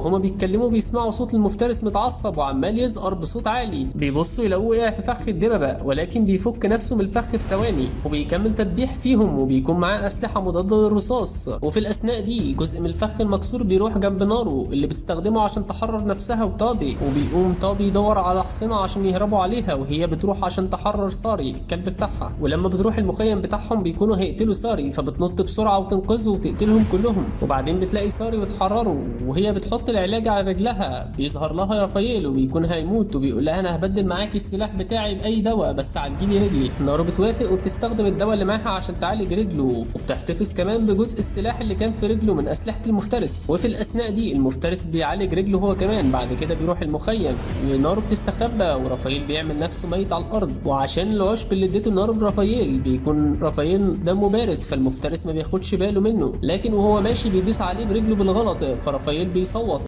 وهما بيتكلموا بيسمعوا صوت المفترس متعصب وعمال يزقر بصوت عالي. بيبصوا يلاقوه وقع في فخ الدببه، ولكن بيفك نفسه من الفخ في ثواني وبيكمل تدبيح فيهم، وبيكون معاه اسلحة مضادة للرصاص. وفي الاثناء دي جزء من الفخ المكسور بيروح جنب نارو اللي بتستخدمه عشان تحرر نفسها وطابي، وبيقوم طابي يدور على حصنة عشان يهربوا عليها، وهي بتروح عشان تحرر ساري الكلب بتاعها. ولما بتروح المخيم بتاعهم بيكونوا هيقتلوا ساري، فبتنط بسرعة وتنقذه وتقتلهم كلهم. وبعدين بتلاقي ساري وتحرره، وهي بتحط العلاج على رجلها بيظهر لها رافائيل وبيكون هيموت، وبيقول لها انا هبدل معاكي السلاح بتاعي باي دواء بس عالجيلي رجلي. نارو بتوافق وبتستخدم الدواء اللي معاها عشان تعالج رجله، وبتحتفظ كمان بجزء السلاح اللي كان في رجله من اسلحة المفترس. وفي الاثناء دي المفترس بيعالج رجله هو كمان. بعد كده بيروح المخيم ونارو بتستخبى، ورافائيل بيعمل نفسه ميت على الارض. وعشان العشب اللي اديته نارو لرافائيل بيكون رافائيل دمه بارد، فالمفترس ما بياخدش باله منه، لكن وهو ماشي بيدوس عليه برجله بالغلط، فرافائيل بيصوت.